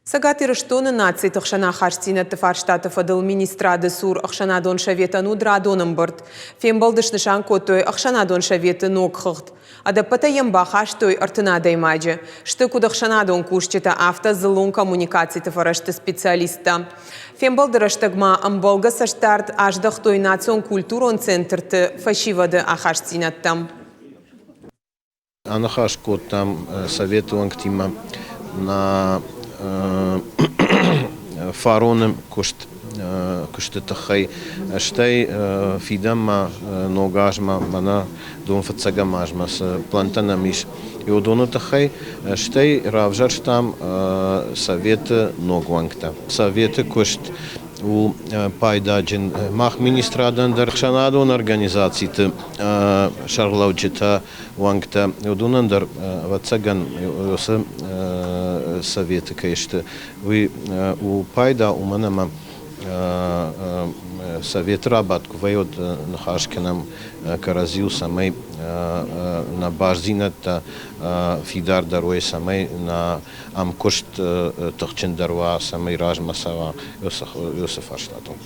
Цӕгат Ирыстоны нациты хсӕн ахастдзинӕдты фарстаты фӕдыл министрады цур ӕхсӕнадон советӕн уыд радон ӕмбырд. Фембӕлды снысан кодтой ӕхсӕнадон советы ног хыгъд. Ӕдӕппӕтӕй йӕм бахастой 30 адӕймаджы. Сты куыд ӕхсӕнадон кусджытӕ, афтӕ дзыллон коммуникациты фӕрӕзты специалисттӕ. Фембӕлды рӕстӕг ма ӕмбӕлгӕ цӕстдард аздӕхтой национ-культурон центрты фӕсивӕды ахастдзинӕдтӕм. Аныхас кодтам советы уӕнгтимӕ нӕ фароны куыст куысты тыххӕй, стӕй фидӕнмӕ ног азмӕ мӕнӕ дон фыццӕгӕм азмӕ цы плантӕ нӕм ис, уыдоны тыххӕй, стӕй равзӕрстам советы ног уӕнгтӕ. Советы куыст у пайдаджын. Мах министрадӕн дӕр ӕхсӕнадон организациты сӕргълӕуджытӕ уӕнгтӕ, уыдонӕн дӕр, ӕвӕццӕгӕн, уыцы советы кӕй сты, уый у пайда, уымӕн ӕмӕ советы рабадт куы вӕййы, уӕд ныхас кӕнӕм кӕрӕдзиуыл, цӕмӕй нӕ баздзинӕдтӕ фидардӕр уой, цӕмӕй нӕ ӕмкуыст тыхджындӕр уа, цӕмӕй размӕ цӕуа уыцы фарстатыл.